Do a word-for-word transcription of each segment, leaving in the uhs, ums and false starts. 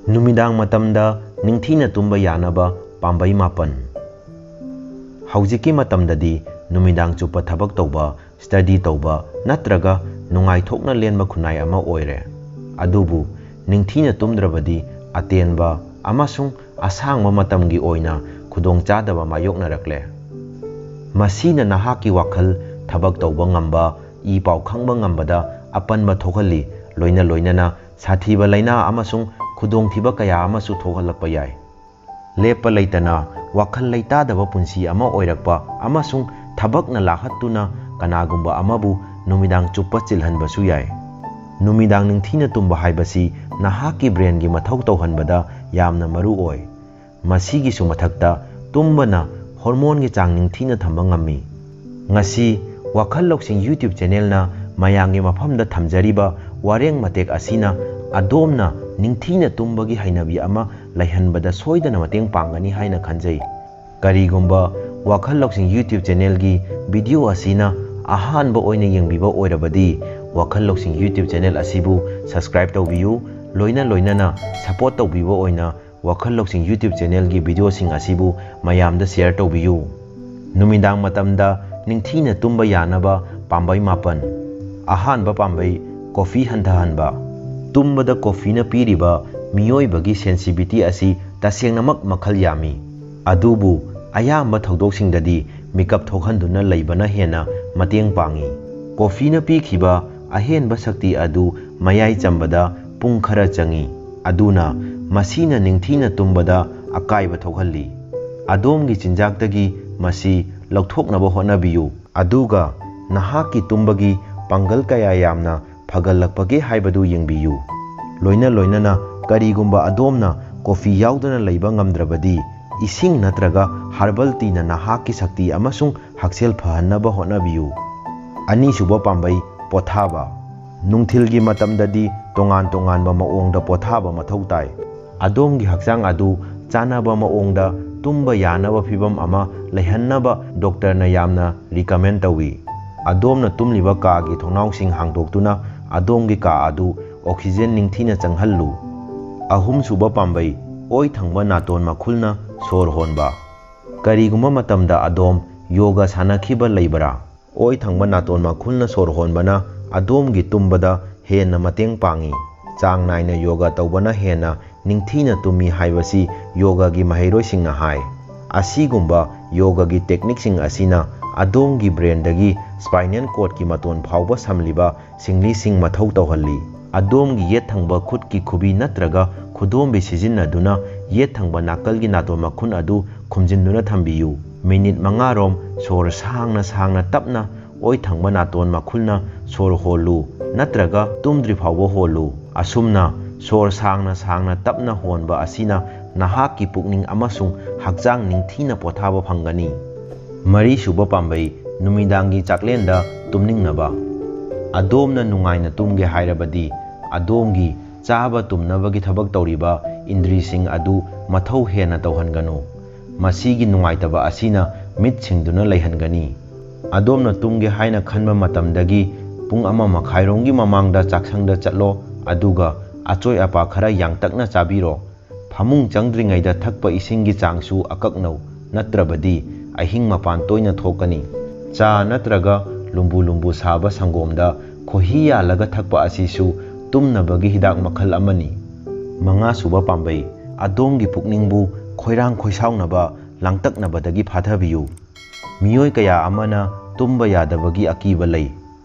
ꯅꯨꯃꯤꯗꯥꯡ ꯃꯇꯝꯗ ꯅꯤꯡꯊꯤꯅ ꯇꯨꯝꯕ ꯌꯥꯅꯕ ꯄꯥꯝꯕꯩ ꯃꯥꯄꯟ꯫ ꯍꯧꯖꯤꯛꯀꯤ ꯃꯇꯝꯗꯗꯤ ꯅꯨꯃꯤꯗꯥꯡ ꯆꯨꯞꯄ ꯊꯕꯛ ꯇꯧꯕ, ꯁ꯭ꯇꯗꯤ ꯇꯧꯕ ꯅꯠꯇ꯭ꯔꯒ ꯅꯨꯡꯉꯥꯏꯊꯣꯛꯅ ꯂꯦꯟꯕ ꯈꯨꯟꯅꯥꯏ ꯑꯃ ꯑꯣꯏꯔꯦ꯫ ꯑꯗꯨꯕꯨ ꯅꯤꯡꯊꯤꯅ ꯇꯨꯝꯗ꯭ꯔꯕꯗꯤ ꯑꯇꯦꯟꯕ ꯑꯃꯁꯨꯡ ꯑꯁꯥꯡꯕ ꯃꯇꯝꯒꯤ ꯑꯣꯏꯅ ꯈꯨꯗꯣꯡꯆꯥꯗꯕ ꯃꯥꯌꯣꯛꯅꯔꯛꯂꯦ꯫ ꯃꯁꯤꯅ ꯅꯍꯥꯛꯀꯤ ꯋꯥꯈꯜ, ꯊꯕꯛ ꯇꯧꯕ ꯉꯝꯕ, ꯏ ꯄꯥꯎ ꯈꯪꯕ ꯉꯝꯕꯗ ꯑꯄꯟꯕ ꯊꯣꯛꯍꯜꯂꯤ, ꯂꯣꯏꯅ ꯂꯣꯏꯅꯅ ꯁꯥꯊꯤꯕ ꯂꯥꯏꯅꯥ ꯑꯃꯁꯨꯡ ꯈꯨꯗꯣꯡꯊꯤꯕ ꯀꯌꯥ ꯑꯃꯁꯨ ꯊꯣꯛꯍꯜꯂꯛꯄ ꯌꯥꯏ꯫ ꯂꯦꯞꯄ ꯂꯩꯇꯅ ꯋꯥꯈꯜ ꯂꯩꯇꯥꯗꯕ ꯄꯨꯟꯁꯤ ꯑꯃ ꯑꯣꯏꯔꯛꯄ ꯑꯃꯁꯨꯡ ꯊꯕꯛꯅ ꯂꯥꯛꯍꯠꯇꯨꯅ ꯀꯅꯥꯒꯨꯝꯕ ꯑꯃꯕꯨ ꯅꯨꯃꯤꯗꯥꯡ ꯆꯨꯞꯄ ꯆꯤꯜꯍꯟꯕꯁꯨ ꯌꯥꯏ꯫ ꯅꯨꯃꯤꯗꯥꯡ ꯅꯤꯡꯊꯤꯅ ꯇꯨꯝꯕ ꯍꯥꯏꯕꯁꯤ ꯅꯍꯥꯛꯀꯤ ꯕ꯭ꯔꯦꯟꯒꯤ ꯃꯊꯧ ꯇꯧꯍꯟꯕꯗ ꯌꯥꯝꯅ ꯃꯔꯨ ꯑꯣꯏ꯫ ꯃꯁꯤꯒꯤꯁꯨ ꯃꯊꯛꯇ, ꯇꯨꯝꯕꯅ ꯍꯣꯔꯃꯣꯟꯒꯤ ꯆꯥꯡ ꯅꯤꯡꯊꯤꯅ ꯊꯝꯕ ꯉꯝꯃꯤ꯫ ꯉꯁꯤ ꯋꯥꯈꯜ ꯂꯧꯁꯤꯡ YouTube ꯆꯦꯅꯦꯜꯅ ꯃꯌꯥꯝꯒꯤ ꯃꯐꯝꯗ ꯊꯝꯖꯔꯤꯕ ꯋꯥꯔꯦꯡ ꯃꯇꯦꯛ ꯑꯁꯤꯅ ꯑꯗꯣꯝꯅ ꯅꯤꯡꯊꯤꯅ ꯇꯨꯝꯕꯒꯤ ꯍꯩꯅꯕꯤ ꯑꯃ ꯂꯩꯍꯟꯕꯗ ꯁꯣꯏꯗꯅ ꯃꯇꯦꯡ ꯄꯥꯡꯒꯅꯤ ꯍꯥꯏꯅ ꯈꯟꯖꯩ꯫ ꯀꯔꯤꯒꯨꯝꯕ ꯋꯥꯈꯜ ꯂꯧꯁꯤꯡ YouTube ꯆꯦꯅꯦꯜꯒꯤ ꯚꯤꯗꯤꯑꯣ ꯑꯁꯤꯅ ꯑꯍꯥꯟꯕ ꯑꯣꯏꯅ ꯌꯦꯡꯕꯤꯕ ꯑꯣꯏꯔꯕꯗꯤ, ꯋꯥꯈꯜ ꯂꯧꯁꯤꯡ YouTube ꯆꯦꯅꯦꯜ ꯑꯁꯤꯕꯨ ꯁꯕꯁꯀ꯭ꯔꯥꯏꯕ ꯇꯧꯕꯤꯌꯨ, ꯂꯣꯏꯅ ꯂꯣꯏꯅꯅ ꯁꯄꯣꯔꯠ ꯇꯧꯕꯤꯕ ꯑꯣꯏꯅ ꯋꯥꯈꯜ ꯂꯧꯁꯤꯡ YouTube ꯆꯦꯅꯦꯜꯒꯤ ꯚꯤꯗꯤꯑꯣꯁꯤꯡ ꯑꯁꯤꯕꯨ ꯃꯌꯥꯝꯗ ꯁꯤꯌꯔ ꯇꯧꯕꯤꯌꯨ꯫ ꯅꯨꯃꯤꯗꯥꯡ ꯃꯇꯝꯗ ꯅꯤꯡꯊꯤꯅ ꯇꯨꯝꯕ ꯌꯥꯅꯕ ꯄꯥꯝꯕꯩ ꯃꯥꯄꯟ꯫ ꯑꯍꯥꯟꯕ ꯄꯥꯝꯕꯩ, ꯀꯣꯐꯤ ꯍꯟꯊꯍꯟꯕ꯫ ꯇꯨꯝꯕꯗ ꯀꯣꯐꯤꯅ ꯄꯤꯔꯤꯕ ꯃꯤꯑꯣꯏꯕꯒꯤ ꯁꯦꯟꯁꯤꯕꯤꯇꯤ ꯑꯁꯤ ꯇꯁꯦꯡꯅꯃꯛ ꯃꯈꯜ ꯌꯥꯝꯃꯤ꯫ ꯑꯗꯨꯕꯨ ꯑꯌꯥꯝꯕ ꯊꯧꯗꯣꯛꯁꯤꯡꯗꯗꯤ ꯃꯤꯀꯞ ꯊꯣꯛꯍꯟꯗꯨꯅ ꯂꯩꯕꯅ ꯍꯦꯟꯅ ꯃꯇꯦꯡ ꯄꯥꯡꯏ꯫ ꯀꯣꯐꯤꯅ ꯄꯤꯈꯤꯕ ꯑꯍꯦꯟꯕ ꯁꯛꯇꯤ ꯑꯗꯨ ꯃꯌꯥꯏ ꯆꯝꯕꯗ ꯄꯨꯡ ꯈꯔ ꯆꯪꯏ, ꯑꯗꯨꯅ ꯃꯁꯤꯅ ꯅꯤꯡꯊꯤꯅ ꯇꯨꯝꯕꯗ ꯑꯀꯥꯏꯕ ꯊꯣꯛꯍꯜꯂꯤ꯫ ꯑꯗꯣꯝꯒꯤ ꯆꯤꯟꯖꯥꯛꯇꯒꯤ ꯃꯁꯤ ꯂꯧꯊꯣꯛꯅꯕ ꯍꯣꯠꯅꯕꯤꯌꯨ, ꯑꯗꯨꯒ ꯅꯍꯥꯛꯀꯤ ꯇꯨꯝꯕꯒꯤ ꯄꯥꯡꯒꯜ ꯀꯌꯥ ꯌꯥꯝꯅ ꯐꯒꯠꯂꯛꯄꯒꯦ ꯍꯥꯏꯕꯗꯨ ꯌꯦꯡꯕꯤꯌꯨ꯫ ꯂꯣꯏꯅ ꯂꯣꯏꯅꯅ, ꯀꯔꯤꯒꯨꯝꯕ ꯑꯗꯣꯝꯅ ꯀꯣꯐꯤ ꯌꯥꯎꯗꯅ ꯂꯩꯕ ꯉꯝꯗ꯭ꯔꯕꯗꯤ, ꯏꯁꯤꯡ ꯅꯠꯇ꯭ꯔꯒ ꯍꯔꯕꯜ ꯇꯤꯅ ꯅꯍꯥꯛꯀꯤ ꯁꯛꯇꯤ ꯑꯃꯁꯨꯡ ꯍꯛꯁꯦꯜ ꯐꯍꯟꯅꯕ ꯍꯣꯠꯅꯕꯤꯌꯨ꯫ ꯑꯅꯤꯁꯨꯕ ꯄꯥꯝꯕꯩ, ꯄꯣꯊꯥꯕ꯫ ꯅꯨꯡꯊꯤꯜꯒꯤ ꯃꯇꯝꯗꯗꯤ ꯇꯣꯉꯥꯟ ꯇꯣꯉꯥꯟꯕ ꯃꯑꯣꯡꯗ ꯄꯣꯊꯥꯕ ꯃꯊꯧ ꯇꯥꯏ꯫ ꯑꯗꯣꯝꯒꯤ ꯍꯛꯆꯥꯡ ꯑꯗꯨ ꯆꯥꯅꯕ ꯃꯑꯣꯡꯗ ꯇꯨꯝꯕ ꯌꯥꯅꯕ ꯐꯤꯚꯝ ꯑꯃ ꯂꯩꯍꯟꯅꯕ ꯗꯣꯛꯇꯔꯅ ꯌꯥꯝꯅ ꯔꯤꯀꯃꯦꯟ ꯇꯧꯏ꯫ ꯑꯗꯣꯝꯅ ꯇꯨꯝꯂꯤꯕ ꯀꯥꯒꯤ ꯊꯣꯡꯅꯥꯎꯁꯤꯡ ꯍꯥꯡꯗꯣꯛꯇꯨꯅ ꯑꯗꯣꯝꯒꯤ ꯀꯥ ꯑꯗꯨ ꯑꯣꯛꯁꯤꯖꯦꯟ ꯅꯤꯡꯊꯤꯅ ꯆꯪꯍꯜꯂꯨ꯫ ꯑꯍꯨꯝꯁꯨꯕ ꯄꯥꯝꯕꯩ, ꯑꯣꯏ ꯊꯪꯕ ꯅꯥꯇꯣꯟ ꯃꯈꯨꯜꯅ ꯁꯣꯔ ꯍꯣꯟꯕ꯫ ꯀꯔꯤꯒꯨꯝꯕ ꯃꯇꯝꯗ ꯑꯗꯣꯝ ꯌꯣꯒ ꯁꯥꯟꯅꯈꯤꯕ ꯂꯩꯕꯔꯥ? ꯑꯣꯏ ꯊꯪꯕ ꯅꯥꯇꯣꯟ ꯃꯈꯨꯜꯅ ꯁꯣꯔ ꯍꯣꯟꯕꯅ ꯑꯗꯣꯝꯒꯤ ꯇꯨꯝꯕꯗ ꯍꯦꯟꯅ ꯃꯇꯦꯡ ꯄꯥꯡꯏ꯫ ꯆꯥꯡ ꯅꯥꯏꯅ ꯌꯣꯒ ꯇꯧꯕꯅ ꯍꯦꯟꯅ ꯅꯤꯡꯊꯤꯅ ꯇꯨꯝꯃꯤ ꯍꯥꯏꯕꯁꯤ ꯌꯣꯒꯒꯤ ꯃꯍꯩꯔꯣꯏꯁꯤꯡꯅ ꯍꯥꯏ꯫ ꯑꯁꯤꯒꯨꯝꯕ ꯌꯣꯒꯒꯤ ꯇꯦꯛꯅꯤꯛꯁꯤꯡ ꯑꯁꯤꯅ ꯑꯗꯣꯝꯒꯤ ꯕ꯭ꯔꯦꯟꯗꯒꯤ ꯁ꯭ꯄꯥꯏꯅꯦꯜ ꯀꯣꯔꯗꯀꯤ ꯃꯇꯣꯟ ꯐꯥꯎꯕ ꯁꯝꯂꯤꯕ ꯁꯤꯡꯂꯤꯁꯤꯡ ꯃꯊꯧ ꯇꯧꯍꯜꯂꯤ꯫ ꯑꯗꯣꯝꯒꯤ ꯌꯦꯠ ꯊꯪꯕ ꯈꯨꯠꯀꯤ ꯈꯨꯕꯤ ꯅꯠꯇ꯭ꯔꯒ ꯈꯨꯗꯣꯝꯕꯤ ꯁꯤꯖꯤꯟꯅꯗꯨꯅ ꯌꯦꯠ ꯊꯪꯕ ꯅꯥꯀꯜꯒꯤ ꯅꯥꯇꯣꯟ ꯃꯈꯨꯟ ꯑꯗꯨ ꯈꯨꯝꯖꯤꯟꯗꯨꯅ ꯊꯝꯕꯤꯌꯨ꯫ ꯃꯤꯅꯤꯠ ꯃꯉꯥ ꯔꯣꯝ ꯁꯣꯔ ꯁꯥꯡꯅ ꯁꯥꯡꯅ ꯇꯞꯅ ꯑꯣꯏ ꯊꯪꯕ ꯅꯥꯇꯣꯟ ꯃꯈꯨꯜꯅ ꯁꯣꯔ ꯍꯣꯜꯂꯨ ꯅꯠꯇ꯭ꯔꯒ ꯇꯨꯝꯗ꯭ꯔꯤ ꯐꯥꯎꯕ ꯍꯣꯜꯂꯨ꯫ ꯑꯁꯨꯝꯅ ꯁꯣꯔ ꯁꯥꯡꯅ ꯁꯥꯡꯅ ꯇꯞꯅ ꯍꯣꯟꯕ ꯑꯁꯤꯅ ꯅꯍꯥꯛꯀꯤ ꯄꯨꯛꯅꯤꯡ ꯑꯃꯁꯨꯡ ꯍꯛꯆꯥꯡ ꯅꯤꯡꯊꯤꯅ ꯄꯣꯊꯥꯕ ꯐꯪꯒꯅꯤ꯫ ꯃꯔꯤꯁꯨꯕ ꯄꯥꯝꯕꯩ, ꯅꯨꯃꯤꯗꯥꯡꯒꯤ ꯆꯥꯛꯂꯦꯟꯗ ꯇꯨꯝꯅꯤꯡꯅꯕ꯫ ꯑꯗꯣꯝꯅ ꯅꯨꯡꯉꯥꯏꯅ ꯇꯨꯝꯒꯦ ꯍꯥꯏꯔꯕꯗꯤ, ꯑꯗꯣꯝꯒꯤ ꯆꯥꯕ ꯇꯨꯝꯅꯕꯒꯤ ꯊꯕꯛ ꯇꯧꯔꯤꯕ ꯏꯟꯗ꯭ꯔꯤꯁꯤꯡ ꯑꯗꯨ ꯃꯊꯧ ꯍꯦꯟꯅ ꯇꯧꯍꯟꯒꯅꯨ꯫ ꯃꯁꯤꯒꯤ ꯅꯨꯡꯉꯥꯏꯇꯕ ꯑꯁꯤꯅ ꯃꯤꯠ ꯁꯤꯡꯗꯨꯅ ꯂꯩꯍꯟꯒꯅꯤ꯫ ꯑꯗꯣꯝꯅ ꯇꯨꯝꯒꯦ ꯍꯥꯏꯅ ꯈꯟꯕ ꯃꯇꯝꯗꯒꯤ ꯄꯨꯡ ꯑꯃ ꯃꯈꯥꯏꯔꯣꯝꯒꯤ ꯃꯃꯥꯡꯗ ꯆꯥꯛꯁꯪꯗ ꯆꯠꯂꯣ, ꯑꯗꯨꯒ ꯑꯆꯣꯏ ꯑꯄꯥ ꯈꯔ ꯌꯥꯡꯇꯛꯅ ꯆꯥꯕꯤꯔꯣ꯫ ꯐꯃꯨꯡ ꯆꯪꯗ꯭ꯔꯤꯉꯩꯗ ꯊꯛꯄ ꯏꯁꯤꯡꯒꯤ ꯆꯥꯡꯁꯨ ꯑꯀꯛꯅꯧ, ꯅꯠꯇ꯭ꯔꯕꯗꯤ ꯑꯍꯤꯡ ꯃꯄꯥꯟ ꯇꯣꯏꯅ ꯊꯣꯛꯀꯅꯤ꯫ ꯆꯥ ꯅꯠꯇ꯭ꯔꯒ ꯂꯨꯝꯕꯨ ꯂꯨꯝꯕꯨ ꯁꯥꯕ ꯁꯪꯒꯣꯝꯗ ꯈꯣꯏꯍꯤ ꯌꯥꯜꯂꯒ ꯊꯛꯄ ꯑꯁꯤꯁꯨ ꯇꯨꯝꯅꯕꯒꯤ ꯍꯤꯗꯥꯛ ꯃꯈꯜ ꯑꯃꯅꯤ꯫ ꯃꯉꯥꯁꯨꯕ ꯄꯥꯝꯕꯩ, ꯑꯗꯣꯝꯒꯤ ꯄꯨꯛꯅꯤꯡꯕꯨ ꯈꯣꯏꯔꯥꯡ ꯈꯣꯏꯁꯥꯎꯅꯕ, ꯂꯥꯡꯇꯛꯅꯕꯗꯒꯤ ꯐꯥꯊꯕꯤꯌꯨ꯫ ꯃꯤꯑꯣꯏ ꯀꯌꯥ ꯑꯃꯅ ꯇꯨꯝꯕ ꯌꯥꯗꯕꯒꯤ ꯑꯀꯤꯕ ꯂꯩ꯫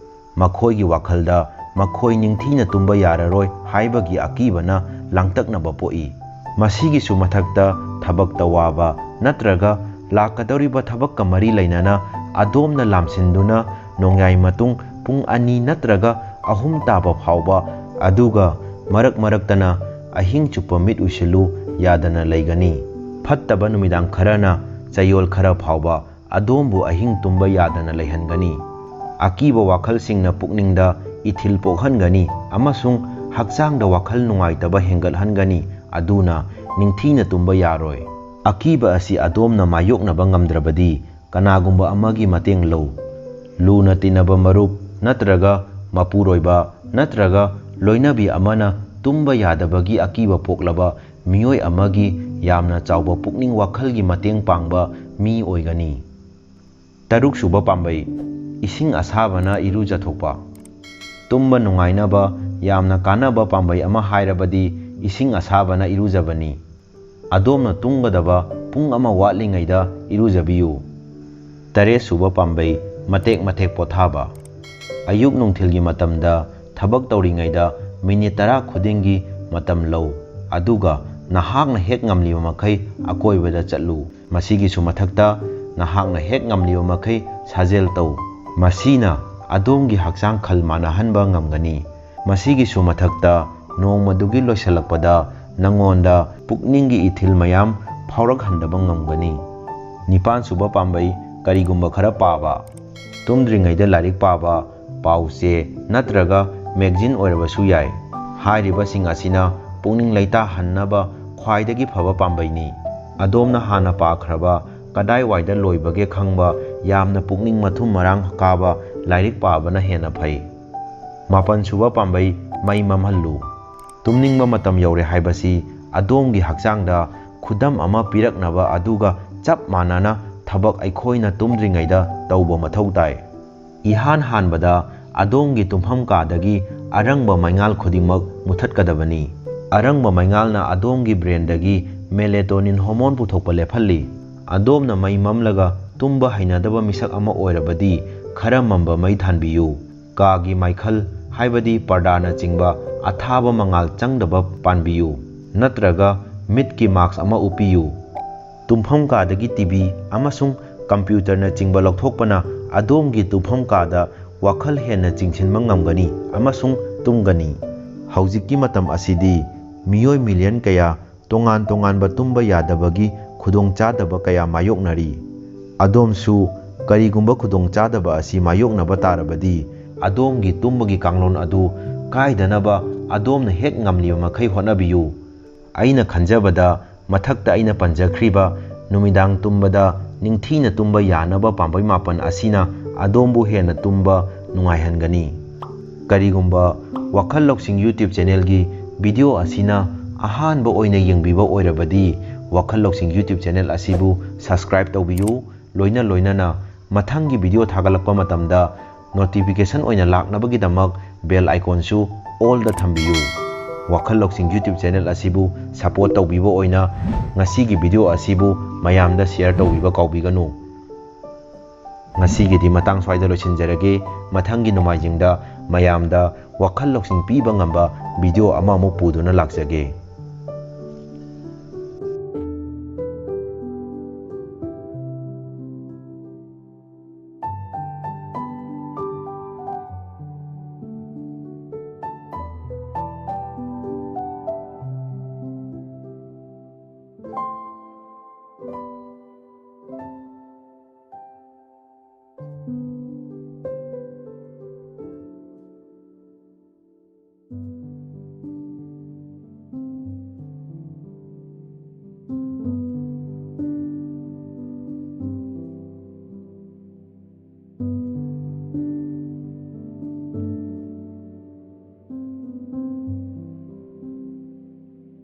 ꯃꯈꯣꯏꯒꯤ ꯋꯥꯈꯜꯗ ꯃꯈꯣꯏ ꯅꯤꯡꯊꯤꯅ ꯇꯨꯝꯕ ꯌꯥꯔꯔꯣꯏ ꯍꯥꯏꯕꯒꯤ ꯑꯀꯤꯕꯅ ꯂꯥꯡꯇꯛꯅꯕ ꯄꯣꯛꯏ꯫ ꯃꯁꯤꯒꯤꯁꯨ ꯃꯊꯛꯇ, ꯊꯕꯛꯇ ꯋꯥꯕ ꯅꯠꯇ꯭ꯔꯒ ꯂꯥꯛꯀꯗꯧꯔꯤꯕ ꯊꯕꯛꯀ ꯃꯔꯤ ꯂꯩꯅꯅ ꯑꯗꯣꯝꯅ ꯂꯥꯝꯁꯤꯟꯗꯨꯅ ꯅꯣꯡꯌꯥꯏ ꯃꯇꯨꯡ ꯄꯨꯡ ꯑꯅꯤ ꯅꯠꯇ꯭ꯔꯒ ꯑꯍꯨꯝ ꯇꯥꯕ ꯐꯥꯎꯕ, ꯑꯗꯨꯒ ꯃꯔꯛ ꯃꯔꯛꯇꯅ ꯑꯍꯤꯡ ꯆꯨꯞꯄ ꯃꯤꯠ ꯎꯏꯁꯤꯜꯂꯨ ꯌꯥꯗꯅ ꯂꯩꯒꯅꯤ꯫ ꯐꯠꯇꯕ ꯅꯨꯃꯤꯗꯥꯡ ꯈꯔꯅ ꯆꯌꯣꯜ ꯈꯔ ꯐꯥꯎꯕ ꯑꯗꯣꯝꯕꯨ ꯑꯍꯤꯡ ꯇꯨꯝꯕ ꯌꯥꯗꯅ ꯂꯩꯍꯟꯒꯅꯤ꯫ ꯑꯀꯤꯕ ꯋꯥꯈꯜꯁꯤꯡꯅ ꯄꯨꯛꯅꯤꯡꯗ ꯏꯊꯤꯜ ꯄꯣꯛꯍꯟꯒꯅꯤ ꯑꯃꯁꯨꯡ ꯍꯛꯆꯥꯡꯗ ꯋꯥꯈꯜ ꯅꯨꯡꯉꯥꯏꯇꯕ ꯍꯦꯟꯒꯠꯍꯟꯒꯅꯤ, ꯑꯗꯨꯅ ꯅꯤꯡꯊꯤꯅ ꯇꯨꯝꯕ ꯌꯥꯔꯣꯏ꯫ ꯑꯀꯤꯕ ꯑꯁꯤ ꯑꯗꯣꯝꯅ ꯃꯥꯌꯣꯛꯅꯕ ꯉꯝꯗ꯭ꯔꯕꯗꯤ, ꯀꯅꯥꯒꯨꯝꯕ ꯑꯃꯒꯤ ꯃꯇꯦꯡ ꯂꯧ꯫ ꯂꯨꯅ ꯇꯤꯟꯅꯕ ꯃꯔꯨꯞ ꯅꯠꯇ꯭ꯔꯒ ꯃꯄꯨꯔꯣꯏꯕ ꯅꯠꯇ꯭ꯔꯒ ꯂꯣꯏꯅꯕꯤ ꯑꯃꯅ ꯇꯨꯝꯕ ꯌꯥꯗꯕꯒꯤ ꯑꯀꯤꯕ ꯄꯣꯛꯂꯕ ꯃꯤꯑꯣꯏ ꯑꯃꯒꯤ ꯌꯥꯝꯅ ꯆꯥꯎꯕ ꯄꯨꯛꯅꯤꯡ ꯋꯥꯈꯜꯒꯤ ꯃꯇꯦꯡ ꯄꯥꯡꯕ ꯃꯤ ꯑꯣꯏꯒꯅꯤ꯫ ꯇꯔꯨꯛꯁꯨꯕ ꯄꯥꯝꯕꯩ, ꯏꯁꯤꯡ ꯑꯁꯥꯕꯅ ꯏꯔꯨꯖꯊꯣꯛꯄ꯫ ꯇꯨꯝꯕ ꯅꯨꯡꯉꯥꯏꯅꯕ ꯌꯥꯝꯅ ꯀꯥꯟꯅꯕ ꯄꯥꯝꯕꯩ ꯑꯃ ꯍꯥꯏꯔꯕꯗꯤ ꯏꯁꯤꯡ ꯑꯁꯥꯕꯅ ꯏꯔꯨꯖꯕꯅꯤ꯫ ꯑꯗꯣꯝꯅ ꯇꯨꯝꯒꯗꯕ ꯄꯨꯡ ꯑꯃ ꯋꯥꯠꯂꯤꯉꯩꯗ ꯏꯔꯨꯖꯕꯤꯌꯨ꯫ ꯇꯔꯦꯠꯁꯨꯕ ꯄꯥꯝꯕꯩ, ꯃꯇꯦꯛ ꯃꯇꯦꯛ ꯄꯣꯊꯥꯕ꯫ ꯑꯌꯨꯛ ꯅꯨꯡꯊꯤꯜꯒꯤ ꯃꯇꯝꯗ ꯊꯕꯛ ꯇꯧꯔꯤꯉꯩꯗ ꯃꯤꯅꯤꯠ ꯇꯔꯥ ꯈꯨꯗꯤꯡꯒꯤ ꯃꯇꯝ ꯂꯧ, ꯑꯗꯨꯒ ꯅꯍꯥꯛꯅ ꯍꯦꯛ ꯉꯝꯂꯤꯕ ꯃꯈꯩ ꯑꯀꯣꯏꯕꯗ ꯆꯠꯂꯨ꯫ ꯃꯁꯤꯒꯤꯁꯨ ꯃꯊꯛꯇ, ꯅꯍꯥꯛꯅ ꯍꯦꯛ ꯉꯝꯂꯤꯕ ꯃꯈꯩ ꯁꯥꯖꯦꯜ ꯇꯧ꯫ ꯃꯁꯤꯅ ꯑꯗꯣꯝꯒꯤ ꯍꯛꯆꯥꯡ ꯈꯜ ꯃꯥꯟꯅꯍꯟꯕ ꯉꯝꯒꯅꯤ꯫ ꯃꯁꯤꯒꯤꯁꯨ ꯃꯊꯛꯇ, ꯅꯣꯡꯃꯗꯨꯒꯤ ꯂꯣꯏꯁꯤꯜꯂꯛꯄꯗ ꯅꯉꯣꯟꯗ ꯄꯨꯛꯅꯤꯡꯒꯤ ꯏꯊꯤꯜ ꯃꯌꯥꯝ ꯐꯥꯎꯔꯛꯍꯟꯗꯕ ꯉꯝꯒꯅꯤ꯫ ꯅꯤꯄꯥꯟꯁꯨꯕ ꯄꯥꯝꯕꯩ, ꯀꯔꯤꯒꯨꯝꯕ ꯈꯔ ꯄꯥꯕ꯫ ꯇꯨꯝꯗ꯭ꯔꯤꯉꯩꯗ ꯂꯥꯏꯔꯤꯛ ꯄꯥꯕ, ꯄꯥꯎ ꯆꯦ ꯅꯠꯇ꯭ꯔꯒ ꯃꯦꯒꯖꯤꯟ ꯑꯣꯏꯔꯕꯁꯨ ꯌꯥꯏ꯫ ꯍꯥꯏꯔꯤꯕꯁꯤꯡ ꯑꯁꯤꯅ ꯄꯨꯛꯅꯤꯡ ꯂꯩꯇꯥꯍꯟꯅꯕ ꯈ꯭ꯋꯥꯏꯗꯒꯤ ꯐꯕ ꯄꯥꯝꯕꯩꯅꯤ꯫ ꯑꯗꯣꯝꯅ ꯍꯥꯟꯅ ꯄꯥꯈ꯭ꯔꯕ, ꯀꯗꯥꯏꯋꯥꯏꯗ ꯂꯣꯏꯕꯒꯦ ꯈꯪꯕ, ꯌꯥꯝꯅ ꯄꯨꯛꯅꯤꯡ ꯃꯊꯨꯝ ꯃꯔꯥꯡ ꯀꯥꯕ ꯂꯥꯏꯔꯤꯛ ꯄꯥꯕꯅ ꯍꯦꯟꯅ ꯐꯩ꯫ ꯃꯥꯄꯟꯁꯨꯕ ꯄꯥꯝꯕꯩ, ꯃꯩ ꯃꯝꯍꯜꯂꯨ꯫ ꯇꯨꯝꯅꯤꯡꯕ ꯃꯇꯝ ꯌꯧꯔꯦ ꯍꯥꯏꯕꯁꯤ ꯑꯗꯣꯝꯒꯤ ꯍꯛꯆꯥꯡꯗ ꯈꯨꯗꯝ ꯑꯃ ꯄꯤꯔꯛꯅꯕ, ꯑꯗꯨꯒ ꯆꯞ ꯃꯥꯟꯅꯅ ꯊꯕꯛ ꯑꯩꯈꯣꯏꯅ ꯇꯨꯝꯗ꯭ꯔꯤꯉꯩꯗ ꯇꯧꯕ ꯃꯊꯧ ꯇꯥꯏ꯫ ꯏꯍꯥꯟ ꯍꯥꯟꯕꯗ, ꯑꯗꯣꯝꯒꯤ ꯇꯨꯝꯐꯝ ꯀꯥꯗꯒꯤ ꯑꯔꯪꯕ ꯃꯩꯉꯥꯜ ꯈꯨꯗꯤꯡꯃꯛ ꯃꯨꯊꯠꯀꯗꯕꯅꯤ꯫ ꯑꯔꯪꯕ ꯃꯩꯉꯥꯜꯅ ꯑꯗꯣꯝꯒꯤ ꯕ꯭ꯔꯦꯟꯗꯒꯤ ꯃꯦꯂꯦꯇꯣꯅꯤꯟ ꯍꯣꯔꯃꯣꯟ ꯄꯨꯊꯣꯛꯄ ꯂꯦꯞꯍꯜꯂꯤ꯫ ꯑꯗꯣꯝꯅ ꯃꯩ ꯃꯝꯂꯒ ꯇꯨꯝꯕ ꯍꯩꯅꯗꯕ ꯃꯤꯁꯛ ꯑꯃ ꯑꯣꯏꯔꯕꯗꯤ, ꯈꯔ ꯃꯝꯕ ꯃꯩ ꯊꯥꯟꯕꯤꯌꯨ꯫ ꯀꯥꯒꯤ ꯃꯥꯏꯈꯜ, ꯍꯥꯏꯕꯗꯤ ꯄꯔꯗꯥꯅꯆꯤꯡꯕ ꯑꯊꯥꯕ ꯃꯉꯥꯜ ꯆꯪꯗꯕ ꯄꯥꯟꯕꯤꯌꯨ, ꯅꯠꯇ꯭ꯔꯒ ꯃꯤꯠꯀꯤ ꯃꯥꯁꯛ ꯑꯃ ꯎꯞꯄꯤꯌꯨ꯫ ꯇꯨꯝꯐꯝ ꯀꯥꯗꯒꯤ ꯇꯤ ꯚꯤ ꯑꯃꯁꯨꯡ ꯀꯝꯄ꯭ꯌꯨꯇꯔꯅꯆꯤꯡꯕ ꯂꯧꯊꯣꯛꯄꯅ ꯑꯗꯣꯝꯒꯤ ꯇꯨꯝꯐꯝ ꯀꯥꯗ ꯋꯥꯈꯜ ꯍꯦꯟꯅ ꯆꯤꯡꯁꯤꯟꯕ ꯉꯝꯒꯅꯤ ꯑꯃꯁꯨꯡ ꯇꯨꯝꯒꯅꯤ꯫ ꯍꯧꯖꯤꯛꯀꯤ ꯃꯇꯝ ꯑꯁꯤꯗꯤ ꯃꯤꯑꯣꯏ ꯃꯤꯂꯤꯌꯟ ꯀꯌꯥ ꯇꯣꯉꯥꯟ ꯇꯣꯉꯥꯟꯕ ꯇꯨꯝꯕ ꯌꯥꯗꯕꯒꯤ ꯈꯨꯗꯣꯡꯆꯥꯗꯕ ꯀꯌꯥ ꯃꯥꯌꯣꯛꯅꯔꯤ꯫ ꯑꯗꯣꯝꯁꯨ ꯀꯔꯤꯒꯨꯝꯕ ꯈꯨꯗꯣꯡꯆꯥꯗꯕ ꯑꯁꯤ ꯃꯥꯌꯣꯛꯅꯕ ꯇꯥꯔꯕꯗꯤ, ꯑꯗꯣꯝꯒꯤ ꯇꯨꯝꯕꯒꯤ ꯀꯥꯡꯂꯣꯟ ꯑꯗꯨ ꯀꯥꯏꯗꯅꯕ ꯑꯗꯣꯝꯅ ꯍꯦꯛ ꯉꯝꯂꯤꯕ ꯃꯈꯩ ꯍꯣꯠꯅꯕꯤꯌꯨ꯫ ꯑꯩꯅ ꯈꯟꯖꯕꯗ, ꯃꯊꯛꯇ ꯑꯩꯅ ꯄꯟꯖꯈ꯭ꯔꯤꯕ ꯅꯨꯃꯤꯗꯥꯡ ꯇꯨꯝꯕꯗ ꯅꯤꯡꯊꯤꯅ ꯇꯨꯝꯕ ꯌꯥꯅꯕ ꯄꯥꯝꯕꯩ ꯃꯥꯄꯟ ꯑꯁꯤꯅ ꯑꯗꯣꯝꯕꯨ ꯍꯦꯟꯅ ꯇꯨꯝꯕ ꯅꯨꯡꯉꯥꯏꯍꯟꯒꯅꯤ꯫ ꯀꯔꯤꯒꯨꯝꯕ ꯋꯥꯈꯜ ꯂꯧꯁꯤꯡ YouTube ꯆꯦꯅꯦꯜꯒꯤ Video ꯑꯁꯤꯅ ꯑꯍꯥꯟꯕ ꯑꯣꯏꯅ ꯌꯦꯡꯕꯤꯕ ꯑꯣꯏꯔꯕꯗꯤ ꯋꯥꯈꯜ ꯂꯧꯁꯤꯡ YouTube channel ꯑꯁꯤꯕꯨ subscribe ꯇꯧꯕꯤꯌꯨ꯫ ꯂꯣꯏꯅ ꯂꯣꯏꯅꯅ ꯃꯊꯪꯒꯤ video ꯊꯥꯒꯠꯂꯛꯄ ꯃꯇꯝꯗ notification ꯑꯣꯏꯅ ꯂꯥꯛꯅꯕꯒꯤꯗꯃꯛ bell iconꯁꯨ allꯗ ꯊꯝꯕꯤꯌꯨ꯫ ꯋꯥꯈꯜ ꯂꯧꯁꯤꯡ YouTube channel ꯑꯁꯤꯕꯨ support ꯇꯧꯕꯤꯕ ꯑꯣꯏꯅ ꯉꯁꯤꯒꯤ video ꯑꯁꯤꯕꯨ ꯃꯌꯥꯝꯗ share ꯇꯧꯕꯤꯕ ꯀꯥꯎꯕꯤꯒꯅꯨ꯫ ꯉꯁꯤꯒꯤꯗꯤ ꯃꯇꯥꯡ ꯁ꯭ꯋꯥꯏꯗ ꯂꯣꯏꯁꯤꯟꯖꯔꯒꯦ꯫ ꯃꯊꯪꯒꯤ ꯅꯣꯡꯃꯥꯏꯖꯤꯡꯗ ꯃꯌꯥꯝꯗ ꯋꯥꯈꯜ ꯂꯧꯁꯤꯡ ꯄꯤꯕ ꯉꯝꯕ video ꯑꯃꯃꯨꯛ ꯄꯨꯗꯨꯅ ꯂꯥꯛꯆꯒꯦ꯫